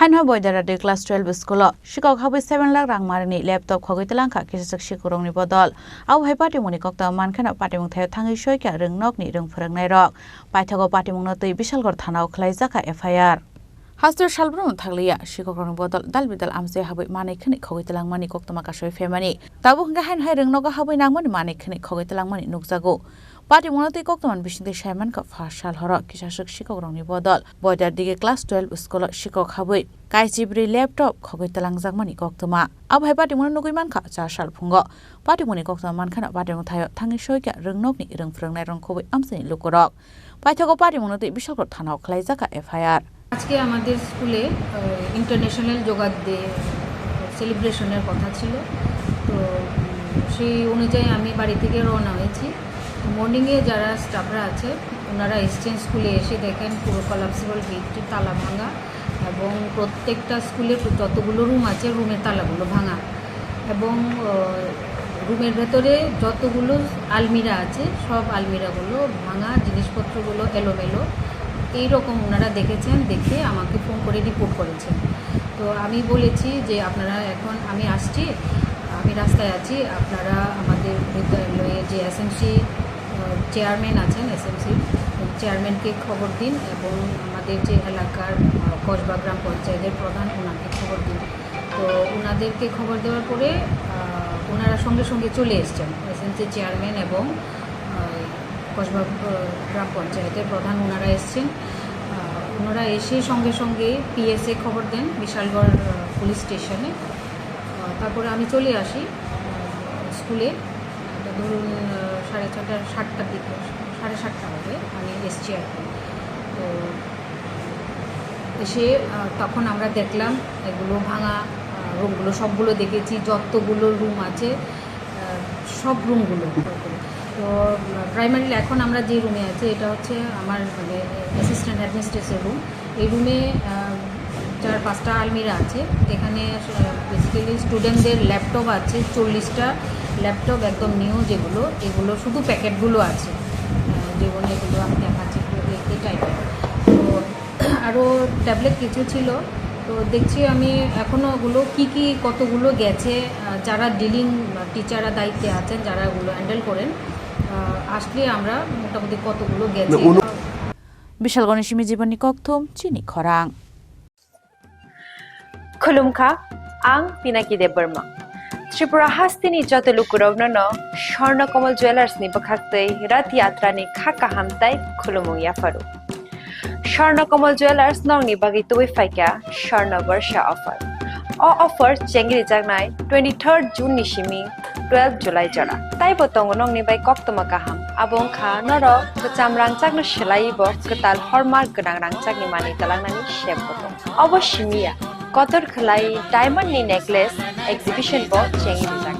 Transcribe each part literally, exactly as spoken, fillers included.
Haino Boidara de class twelve school o sikok habwi seven lakh rang marini laptop khogwi twlang kha kisaswk sikokrokni bodol. Abo hai patimungni koktwma mankheno patimung thaio thangwi soi kha rwngnokni rwng phwrwngnairok. Paithago patimungno twi Bishalgarh thanao khwlaijak kha F I R. Haste salbrumno thakliya, sikokrokni bodol dal bidal amchai habwi manwi khwnwi khogwi twlangmani koktwma kasui phaimani. Tabuk hwnkhe haino hai rwngnogo habwi nangmani manwi khwnwi khogwi twlangmani nukjago. Patimungno twi koktwmani bisingtwi saimankha, pha sal horo kisaswk sikokrokni bodol Boidar dige class twelve school o sikok habwi kaichibrwi laptop khogwi twlangjakmani koktwma. Abo hai patimungno nugwi mankha char sal phungo. Patimungni koktwma mankhano patimung thaio thangwi soi kha rwngnokni rwng phwrwngnairok khobwi amchaini lukurok. Paithago patimungno twi Bishalgarh thanao khwlaijak kha F I R. আজকে আমাদের স্কুলে ইন্টারন্যাশনাল যোগা ডে সেলিব্রেশনের কথা ছিল। তো উম, সেই অনুযায়ী আমি বাড়ি থেকে রওনা হয়েছি। মর্নিংয়ে যারা স্টাফরা আছে, ওনারা এসছেন স্কুলে, এসে দেখেন পুরো কলাপসিবল গেটটি তালা ভাঙা এবং প্রত্যেকটা স্কুলে যতগুলো রুম আছে, রুমের তালাগুলো ভাঙা এবং আহ, রুমের ভেতরে যতগুলো আলমিরা আছে, সব আলমিরাগুলো ভাঙা, জিনিসপত্রগুলো এলোমেলো। এই রকম ওনারা দেখেছেন, দেখে আমাকে ফোন করে রিপোর্ট করেছেন। তো আমি বলেছি যে আপনারা এখন, আমি আসছি, আমি রাস্তায় আছি, আপনারা আমাদের বিদ্যালয়ে যে এসএমসি চেয়ারম্যান আছেন, এসএমসি চেয়ারম্যানকে খবর দিন এবং আমাদের যে এলাকার আহ, কসবা গ্রাম পঞ্চায়েতের প্রধান, ওনাকে খবর দিন। তো ওনাদেরকে খবর দেওয়ার পরে আহ, ওনারা সঙ্গে সঙ্গে চলে এসছেন, এসএমসি চেয়ারম্যান এবং আহ, কসবা আহ, গ্রাম পঞ্চায়েতের প্রধান ওনারা এসছেন। আহ, ওনারা এসে সঙ্গে সঙ্গে পিএসএ খবর দেন বিশালগড় আহ, পুলিশ স্টেশনে। আহ, তারপরে আমি চলে আসি আহ, স্কুলে। এটা ধরুন আহ, সাড়ে ছটা, সাতটার দিকে, সাড়ে সাতটা হবে, আমি এসছি আর কি। তো এসে আহ, তখন আমরা দেখলাম এগুলো ভাঙা আহ, রুমগুলো সবগুলো দেখেছি, যতগুলো রুম আছে আহ, সব রুমগুলো। তো প্রাইমারিলি এখন আমরা যে রুমে আছি, এটা হচ্ছে আমার মানে অ্যাসিস্ট্যান্ট অ্যাডমিনিস্ট্রেটর রুম। এই রুমে আহ, চার পাঁচটা আলমিরা আছে, যেখানে বেসিক্যালি স্টুডেন্টদের ল্যাপটপ আছে চল্লিশটা। ল্যাপটপ একদম নিউ যেগুলো, এগুলো শুধু প্যাকেটগুলো আছে, আহ, যেগুলো এগুলো আমি দেখাচ্ছি, এগুলো এই টাইপের। তো আরও ট্যাবলেট কিছু ছিল। তো দেখছি আমি এখনও ওগুলো কী কী কতগুলো গেছে, আহ, যারা ডিলিং টিচাররা দায়িত্বে আছেন, যারা ওগুলো হ্যান্ডেল করেন, আহ, আসলে আমরা মোটামুটি কতগুলো গেছে। না, অনু- Bishalgarhni simi Jibonni kokthum chini khorang. Khulumkha, ang Pinaki Debbarma. Tripura hasteni joto lukurokno no Swarna Kamal Jewellers ni bwkhaktwi Rath Yatra ni kha kaham tai khulumung yapharu. Swarna Kamal Jewellers nokni bagwi tubui phaikha Swarna Barsha offer. O offer chengri jaknai twenty-third June ni simi twelve July jora. Taibo tongo nokni bai koktwma kaham. Abo wngkha norok kwcham rangchakno swlaiwi bo kwtal hallmark gwnang rangchakni manwi twlangnani sep bo tongo. Obo simi ya, kotor khwlai diamond ni necklace exhibition bo chengwi rijak.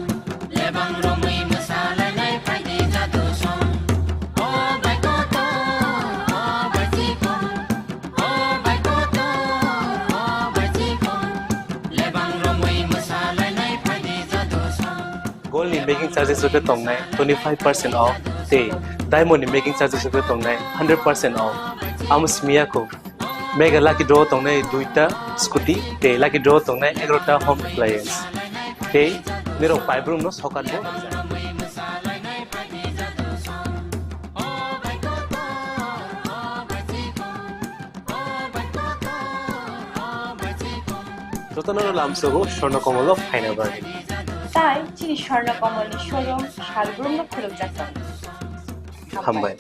Gold ni making charges rok khe tongnai twenty five percent off, tei diamond ni making charges rok khe tongnai hundred percent off. Amo simi ya kho, mega lucky draw tongnai duita scooty, tei lucky draw tongnai egarota home appliance, tei nirok paibrumno sokat bo. Jotono lamsogo Swarna Kamal o phaina bagwi. Tai chini Swarna Kamal ni showroom salbrumno khulukjak tongo. Hambai.